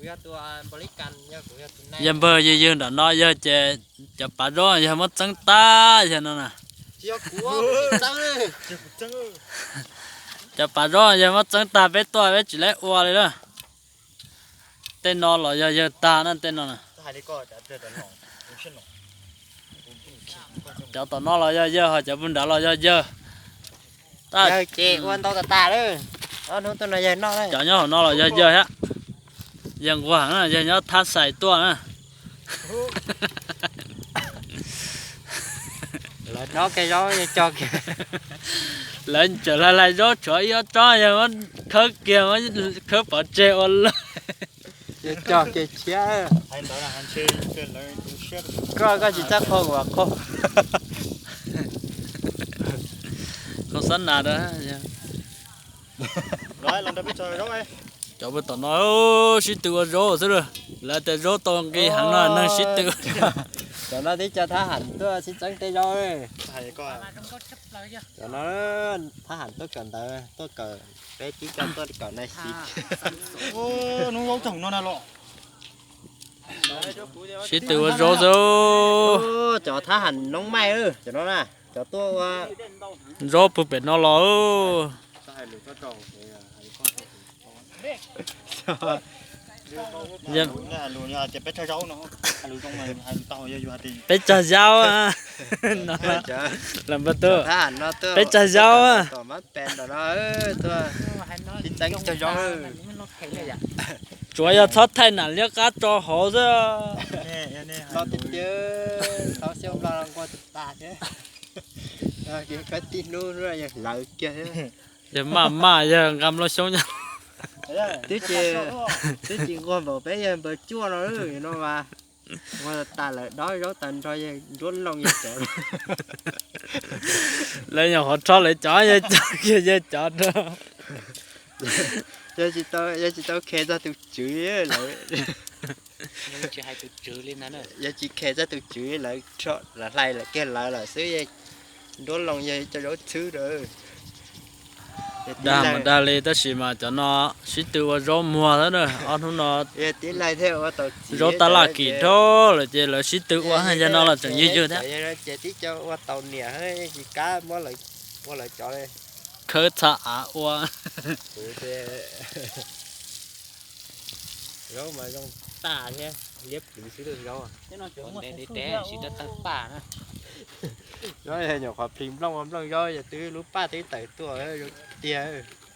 Yog npawg yawg yawg nram no yog ces cov pav zaub yog muab txeeb tag yog no na. Cov pav zaub yog muab txeeb tag peb tuaj peb tsis laib ua li lawm. Tej no los yog yawg tag na tej no na. Cov tom no los yog yawg ho cov puag nrad los yog yawg. Yawg ces ua ntau tas tas lawm. Ob hnub tuaj no yawg noj lawm. Cov nyob hauv no los yog yawg thiab. Yawg nquag heev na, yawg nyob thab xais tuaj na. Lawv dob kiag zaub yawg cog kiag. Lawv tseem hlais hlais zaub tshuav ib ob tsob yawg muab khawb kiag, muab khawb pov tseg ua luaj. Yawg cog kiag tshiab. Koj, koj tsis txawj qhua kuv qhua. Qhua xab nas rau. Cov peb tom no sib tw ua zaub xwb lawm. Lawv tias zaub tau nqi heev no neeg sib tw. Cov no twb cov thab ham tuaj sib txeeb tej zaub. Cov no thab ham tuaj kawm ntawv, tuaj kawm, peb tib co tuaj kawm nai xi. Sib tw ua zaub xwb. Cov thab ham noob maij, cov no na, cov tuaj ua zaub puag pem no los. Peb tsag zaub no, los npawg tub, peb tsag zaub. Tsuav yog txhob thaij nam liab qab tso hauv xwb. Yog maj maj yog nqa nplooj xyoob nyob. Twb tsis nquag npaum peb yawg npawg cuaj no, no mas nquag tas lawm, dob zaub tas nrho yawg nruab looj yawg cov. Lawv nyuam qhuav rho lawv cov, yawg cov kiag yawg cov rau. Yawg tsis tau khes txog tus tswv lawm. Yawg tsis khes txog tus tswv lawm, lawv hlais lawm kiag lawv lawm xwb, nruab looj yawg cov zaub txhwb rau. Dag mas dag li tab sis mas cov no sib tw ua zaub muag xwb na. Ob hnub no zaub tab laj kim dhau lawm ces lawv sib tw ua, yog no los tseem ywg ywg thiab. Ces tib co ua tau niam, tsis kam muab ua lawv cov li. Khawb txha av ua. Zaub mas zoo tag thiab, liab pliv xwb zaub. Ntev ntev sib rab tawg paj na. Zaub nyuam qhuav plig nplooj ua nplooj zaub yog twb lub paj twb tawm tuaj zoo tiag.